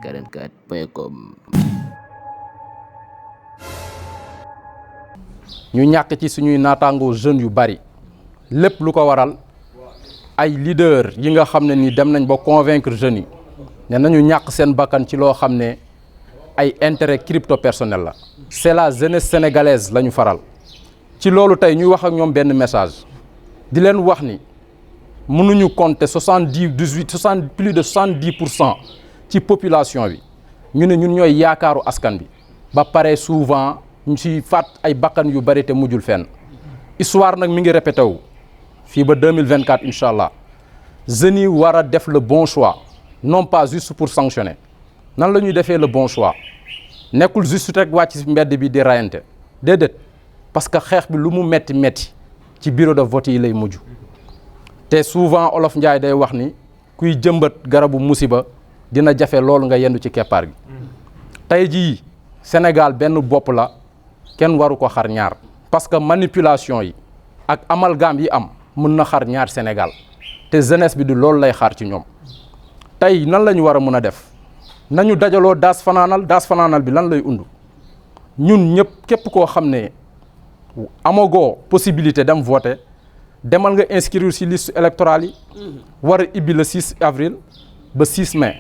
44.com. ñu ñàkk ci suñuy naataangoo jeunes yu bari lépp lu ko waral ay leader yi nga xam ne ni dem nañ ba convaincre jeunes yi ne nañu ñàkk seen bakkan ci loo xam ne ay intérêt crypto personnel la. c'est la jeunesse sénégalaise la ñu faral ci loolu tey ñuy wax ak ñoom benn message di leen wax ni mënuñu compter plus de 70% ci population bi ñu ne ñun ñooy yaakaaru askan bi ba pare souvent ñu ci faat ay bakkan yu bari te mujjul fenn histoire nag mi ngi répété wu fii ba 2024 incha allah jeunes yi war a def le bon choix non pas juste pour sanctionner. nan la ñuy defee le bon choix nekkul juste rek wàcc ci mbedd bi di rayante déedéet parce que xeex bi lu mu metti metti ci bureau de vote yi lay mujj te souvent Olof Njaay day wax ni kuy jëmbat garabu musiba dina jafe loolu nga yendu ci keppaar gi. tey jii Sénégal benn bopp la kenn waru ko xar ñaar parce que manipulation yi ak amalgame yi am mën na xar ñaar Sénégal te jeunesse bi du loolu lay xaar ci ñoom. tey nan la ñu war a mën a def nañu dajaloo daas fanaanal bi lan lay undu ñun ñëpp képp koo xam ne amagoo possibilité dem voter demal nga inscrire ci liste électorale yi war a ibbi le 6 avril ba 6 mai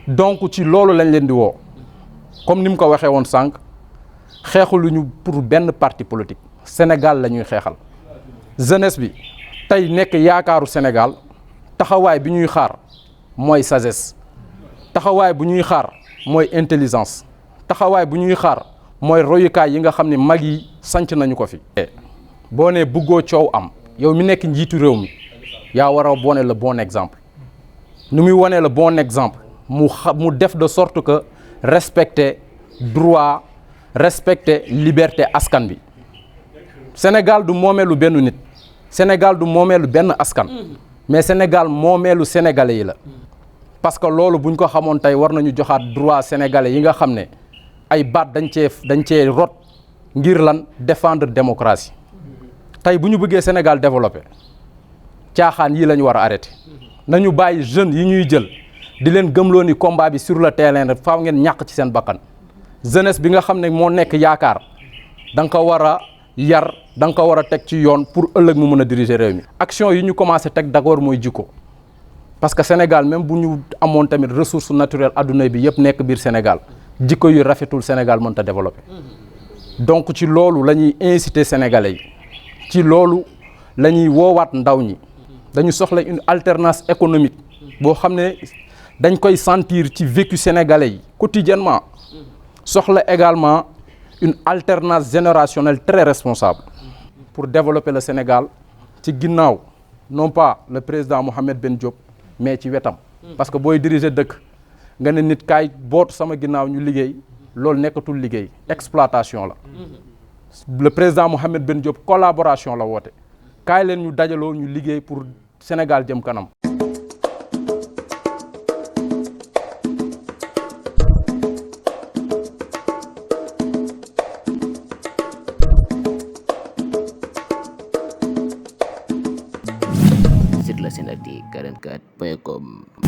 donc ci loolu lañ leen di woo comme ni mu ko waxee woon sànq xeexaluñu pour benn parti politique Sénégal la ñuy xeexal jeunesse bi tey nekk yaakaaru Sénégal taxawaay bi ñuy xaar mooy sagesse taxawaay bu ñuy xaar mooy intelligence taxawaay bu ñuy xaar mooy royukaay yi nga xam ne mag yi sanc nañu ko fi. boo nee bëggoo coow am yow mi nekk njiitu réew mi yaa war a wone le bon exemple nu muy wone le bon exemple mu def de sorte que respecter droit respecter liberté askan bi. Sénégal du moomeelu benn nit Sénégal du moomeelu benn askan mais Sénégal moomeelu sénégalais yi la. parce que loolu buñ ko xamoon tey war nañu joxaat droit sénégalais yi nga xam ne ay baat dañ cee rot ngir lan défendre démocratie tey bu ñu bëggee Sénégal développé caaxaan yii la ñu war a arrêté nañu bàyyi jeunes yi ñuy jël di leen gëmloo ni combat bi sur le terrain rek faaw ngeen ñàkk ci seen bakkan jeunesse bi nga xam ne moo nekk yaakaar da nga ko war a yar da nga ko war a teg ci yoon pour ëllëg mu mën a diriger réew mi. action yi ñu commencé teg d'abord mooy jikko. parce que Sénégal même bu ñu amoon tamit ressource naturelle adduna bi yëpp nekk biir Sénégal jikko yu rafetul Sénégal mënta développer donc ci loolu la ñuy inciter sénégalais yi ci loolu la ñuy woowaat ndaw ñi dañu soxla une alternance économique boo xam ne dañ koy sentir ci vécu sénégalais yi quotidiennement soxla également une alternance générationnelle très responsable pour développer le Sénégal ci ginnaaw non pas le président Mohamed Ben Diop mais ci wetam parce que booy diriger dëkk nga ne nit kaay boot sama ginnaaw ñu liggéey loolu nekkatul liggéey exploitation la le président Mohamed Ben Diop collaboration la woote kaay leen ñu dajaloo ñu liggéey pour Sénégal jëm kanam. Sur la Sénégal 44.com.